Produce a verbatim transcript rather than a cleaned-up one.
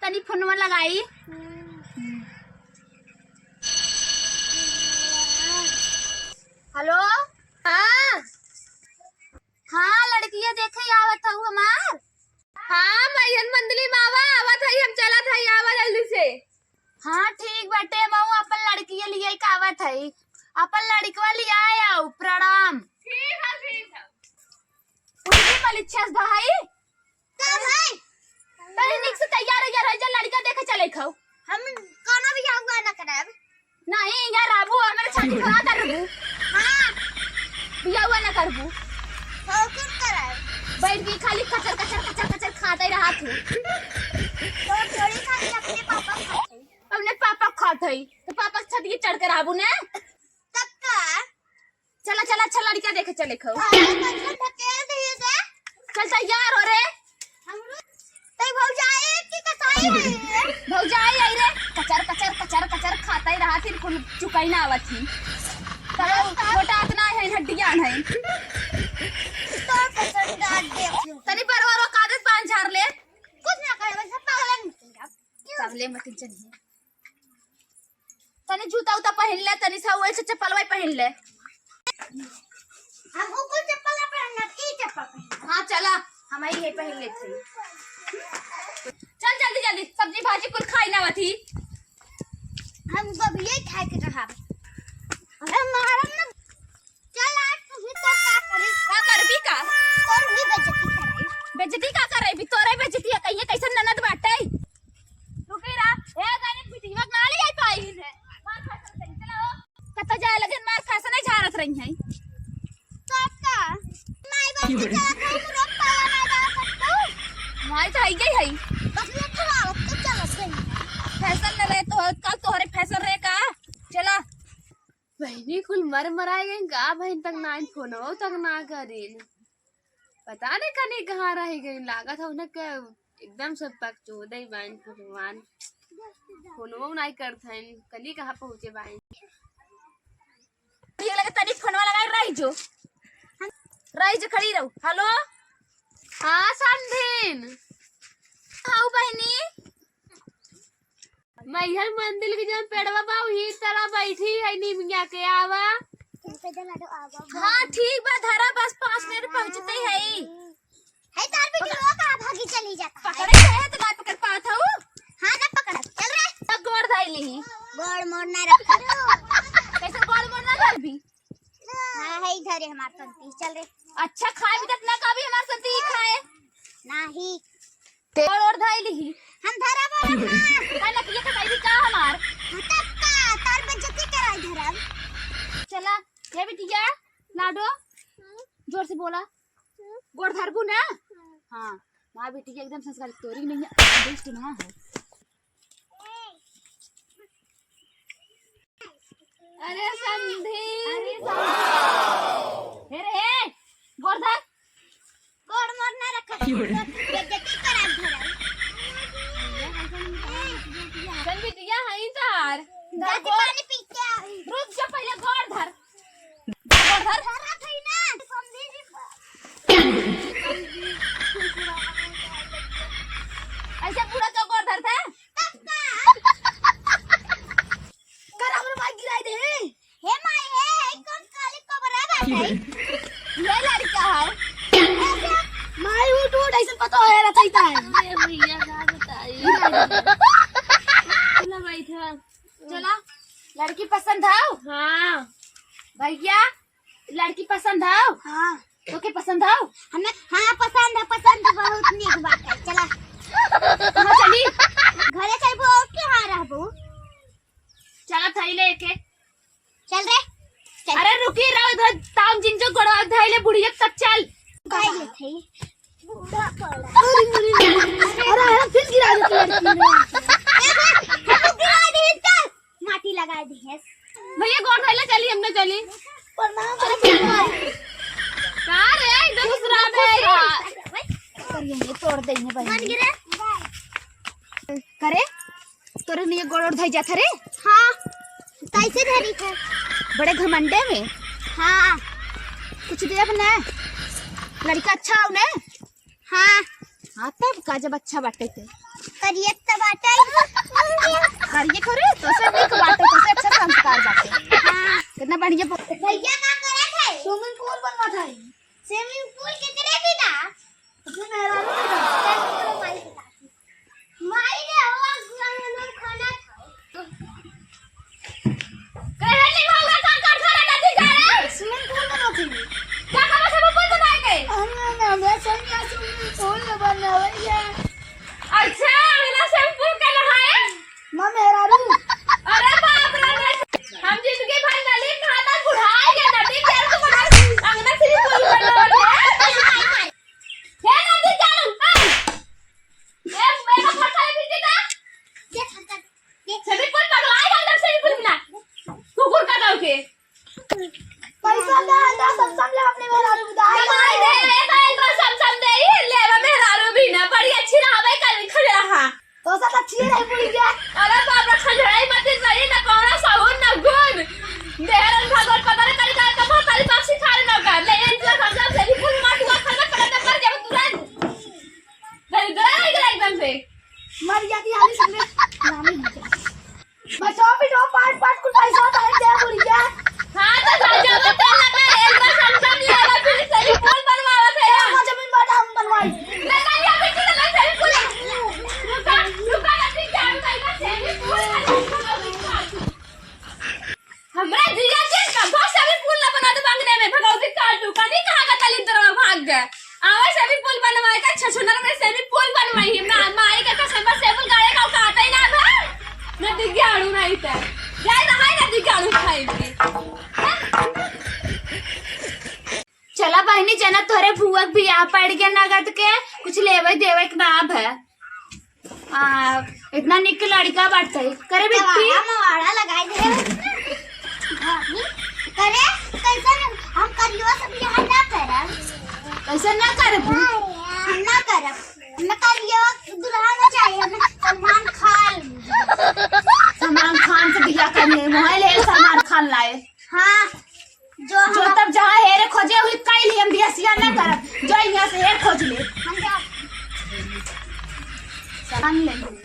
तनी फोनवा लगाई। हेलो। हाँ। हाँ, लड़किया देखे आवत हऊ हमार। हाँ, मैहर मंदिर में आवा, आवत हई, हम चलत हई, आवा जल्दी से। हाँ, ठीक बाटे, मऊ अपन लड़किया लिए का आवत हई, अपन लड़कवा लिया आओ। प्रणाम। ठीक है, ठीक है। उनकी परीक्षा भाई। का भाई? तनी निक से तैयार हो जा, रह जा, लड़का देखे चले खाओ। हम कोनो बियाह ना करब। नहीं, यार, आबू, हमरे छाती खड़ा कर देबू। हाँ। बियाह ना करबू। हो, क्यों करब? बैठ के खाली कचर, कचर, कचर, कचर खाते रहा तू। तो थोड़ी खाली अपने पापा खाते। अपने पापा खाते ही। तो पापा के छाती चढ़ के रहबू ने? तब का? चला, चला, अच्छा लड़का देखे चले खाओ। हाँ, कैसे ढकेल दिए से? चल तैयार हो रे। हमरो तई भौजाई की कसाई है ये। भौजाई आई रे, कचर, कचर, कचर, कचर खाता ही रहा, फिर कुल चुकाई ना आवत ही। तब मोटा इतना है, हड्डियां है। तो पसंद आ देख लो। तनी बरवा रो कागज पान झाड़ ले। कुछ ना करे, बस पगले मत कर। पगले मत चलिए। तनी जूता उता पहन ले, तनी सा वैसे चप्पल वही पहन ले। हम ऊपर चप्पल ना पहनना, ई चप्पल पहनना। हाँ, चला, हम यही पहन लेते हैं। चल जल्दी जल्दी, सब्जी भाजी कुल खाई ना वथी। हम गोभिये खाए के रहा। अरे मारम ना। चल आज तू ही तो का करी? का करबी का? तोर भी बेइज्जती कराई। बेइज्जती का करबी? तोरे बेइज्जती है, कहिए कैसन ननद बाटे। रुकी रा, ए गरीब बिटिया ना ले आई पाई है। मार खा सकते हैं, चला हो। कत्ता जाए लगे मार फैशन ही झारत रही है। तो का? माई बाप के चला था, हम रोक पाला ना जा सकते। माई तो है ही है। बस ये खराब तो चला सही। फैशन ले ले तो कल तोहरे फैशन रे का? चला। बहिनी कुल मर मराए गई का? बहिन तक ना आइन, फोनो तक ना करीन। पता नहीं कनी कहाँ रह गई, लागत है उन्हें के एकदम से पक चोदई बाइन भगवान। फोनो नहीं करत हैं, कनी कहाँ पहुँचे बाइन। ये लगे तनी फोनवा लगाई रही जो, रही जो खड़ी रहू। हेलो। हाँ समधिन। हाँ बहिनी। मैहर मंदिर के जौन पेड़वा बा, वही तरा बैठी है नीमिया के, आवा। हाँ, ठीक बा, धरा, बस पाँच मिनट पहुँचते है। है तार बेटी, वो कहाँ भागी चली जाता है? पकड़े के है तो ना पकड़ पात हूँ। हाँ, ना पकड़, चल रे। तो गोड़ धइली ही। गोड़ मोड़ ना रखा। कैसे गोड़ मोड़ ना धरबी? हाँ, है इधर है हमार संती, चल रे। अच्छा, खाए भी तक ना कभी हमार संती ही खाए। नहीं। ते और और धाई लिही। हम धरब और हमार। का नकिया कटाई भी का हमार? तब का, तार बेइज्जती कराई धरब। चला, हे बिटिया, लाडो, जोर से बोला। गोड़ धरबू ना? हाँ, माँ बिटिया एकदम संस्कार तोरी नहीं है, दुष्ट ना है। अरे समधी। अरे समधी। हे रे, हे, गोड़ धर। गोड़ मोड़ ना रखा। बेइज्जती करा धरा। चल बिटिया, हई तार। जाके पानी पी के आ। रुक जा, पहले गोड़ धर। गोड़ धर। धरा थई ना, समधी जी। ऐसे पूरा तो गोड़ धर था। कर हमरे माई गिराई दे। हे माई, हे, हे कौन काली कोबरा बाटे? ये लड़का है। माई उठ, उठ, ऐसे पता है रहता ही था। ये भैया का बताई। चला बैठा। चला, लड़की पसंद है? हाँ। भैया, लड़की पसंद है? हाँ। तोके पसंद है? हमें, हाँ, पसंद है, पसंद बहुत नीक बात है। चला। कहाँ चली? घरे चलबो और के हाँ रहबो? चला थई लेके। चल रे, चल। अरे रुकी रहो, इधर ताम जिंजो गोड़वा धई ले बुढ़िया तक चल। धई ले थई। बूढ़ा पड़ा। अरे, अरे, फिर गिरा दे तू लड़की में। देखो, हम गिरा दे, चल। माटी लगा दी है। भैया, गोड़ धइले चली, हम ना चली। प्रणाम। अरे, का रे, एकदम दूसरा दे यार। कर ये, ये तोड़ देंगे बहन। बन गिरे। करे, तोरे लिए गोड़ ओड़ धई जात रे। हाँ, कैसे धरी थे? बड़े घमंडे में। हाँ। कुछ देख ना, लड़का अच्छा हो ना? हाँ। हाँ, तब का, जब अच्छा बाटे ते। करिए त बाटे। करिए थोड़े, तोसे नीक बाटे, तोसे अच्छा संस्कार बाटे। हाँ। कितना बढ़िया ब- भैया का करत है? Swimming pool बनवत है। Swimming pool केकरे बिना? अपने मेहरारू के बिना। चल, चलो, माई के साथ। माई रे, हो, गुआ में खाना खाओ। कहे नहीं होगा, काम कर, सारा नदी जा रहे। Swimming pool बनवत है। क्या काम है swimming pool बनाए के? अरे, ना, मैं swimming pool बनावल जा। अच्छा, अंगना swimming pool का नहाए? माँ मेहरारू। अरे बाप रे, हम जिंदगी भर नली नहाता बुढ़ाए गए, नदी के अंदर तो बड़ा अंगना swimming pool बनावल है। हे नदी जान, ए, ए, ए, फटका ले पीछे जा। देख, फटका। देख। Swimming pool पगलाए गए, अंदर swimming pool बिना। कुकुर का दाव के। पैसा दे, दे, सम सम ले अपने मेहरारू को दे। नहीं दे, ए भाई, बस सम सम दे, ई ले, अब मेहरारू भी ना, बड़ी अच्छी रहा भाई, कल खड़े रहा। तो सब अच्छी रही पूरी क्या? अरे बाप रे, खंजराई मत सही, ना कौनो सहूर, ना गुण। मेहरारू भगवान पता नहीं करी का, कब तारी बाप सिखा रहे ना कर। ले, ये जो सम सम से भी फूल मार, हुआ खाना पड़ा, तो मर जाबे तुरंत। दरिद्र है एकदम से। मर जाती आदमी सब में नाम ही नहीं। बचाओ, पिटाओ, पाट, पाट, कुल पैसा तो है, क्या बोल गया? हाँ, तो राजा वो तेल लगा, एक बार हम सब ले आवा, फिर swimming pool बनवावत है हम। वो जमीन बांटा हम बनवाई। ले, ले, ले, बेटी, ले, ले, swimming pool। रुका, रुका, बेटी, क्या रुका, इधर swimming pool बनवावत है। हमरा जिया के कभो swimming pool ना बना दे अंगने में, भगवती काटू, कनी कहाँ का तली तरवा भाग गए। आवा swimming pool बनवाए का, छछुनर में swimming pool बनवाई, हमरा माई के कसम बा, swimming गाड़े का औकात ही ना भा। ना दिग्गाड़ू नहीं ते। जाए रहाई ना दिग्गाड़ू खाई के। चला बहिनी, जना तोहरे फुआ के बियाह पड़ गया नगद के, कुछ लेवे देवे के ना भा। आ, इतना निक लड़का बाटे। करे बिट्टी। मवाड़ा, मवाड़ा लगाई दे। भाभी, करे, कैसन हम करियो सब यहाँ ना करब। कैसन ना करब? हम ना करब। हमें करियो दुल्हन चाहिए, हमें सलमान खान। सलमान खान से बियाह करने, मोबाइल है सलमान खान लाए। हाँ, जो जो हम तब जहाँ हेरे खोजे हुई कई लिए हम बियाह सियाह ना करब, जो यहाँ से हेर खोज ले। हम जा- जान ले।